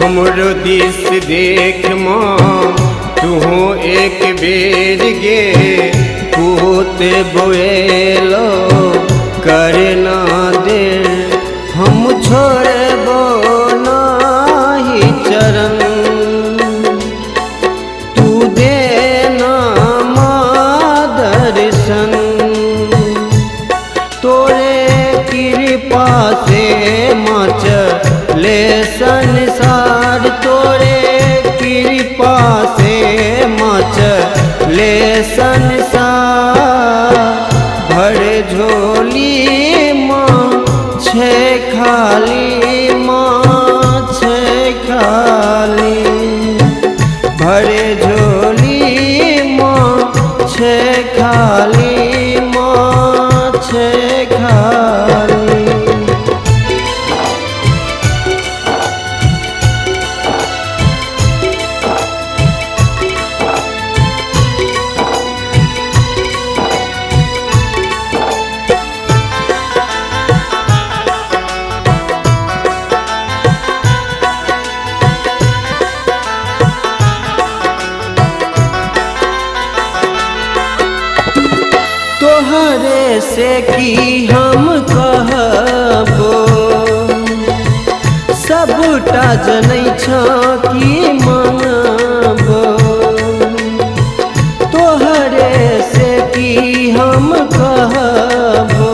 हमरो दिस देख माँ तुहू एक बेर गे, पूत बोएलो करना देर, हम छोड़बो नाही चरण, तू देना माँ दर्शन। तोरे कृपा से माँ चले संसार, तोरे कृपा से माँ चले संसार। भर झोली माँ छै खाली, माँ छै खाली, भर झोली माँ छै खाली, माँ छै खाली। तोहरे से की हम कहबो, सबटा जनै छ की मंगबो। तोहरे से की हम कहबो,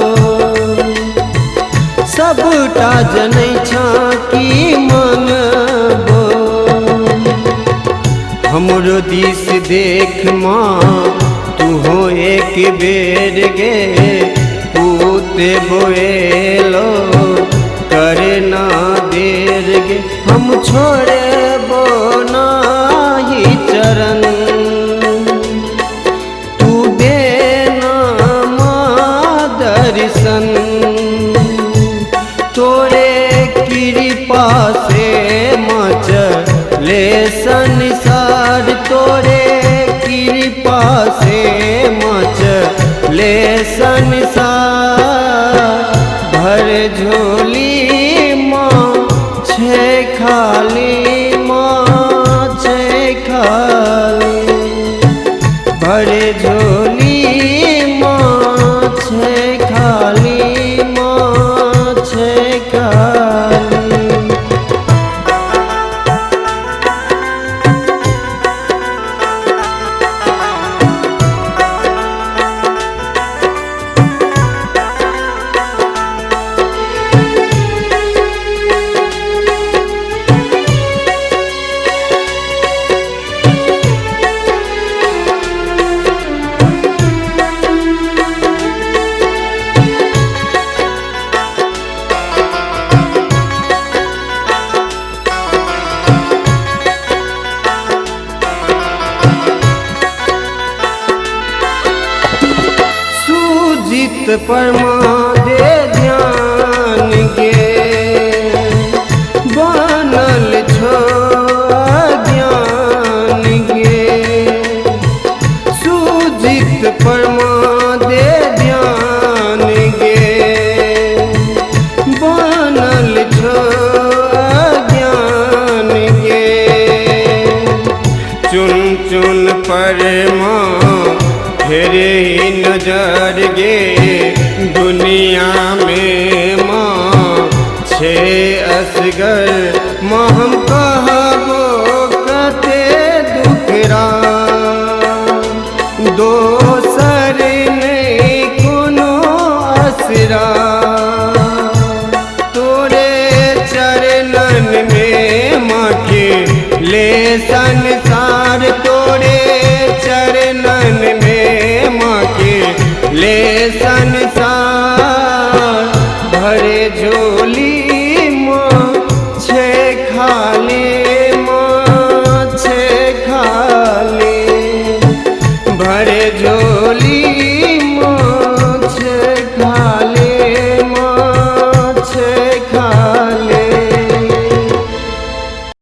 सबटा जनै छ की मंगबो। हमरो दिस देख माँ तुहो एक बेर गे, पूत बोएलो करना देर गे, हम छोड़बो नाही चरण, तू देना माँ दर्शन। तोरे कृपा से माँ चले संसार, तोरे कृपा से माँ चले संसार। भर झोली माँ छै खाली, माँ छै खाली, भर झोली माँ छै खाली, माँ छै खाली। सुजीत परमा दे ध्यान गे, बनल छो अज्ञान गे। सुजीत परमा दे ध्यान गे, बनल छो अज्ञान गे। चुन चुन परमा फेरे नजर गे, दुनिया में माँ छे असगर, माँ हम कहबो कते दुखरा, दोसर नहीं कोनो असरा। तोरे चरणन में माँ के ले संसार, तोरे चरणन में माँ के ले।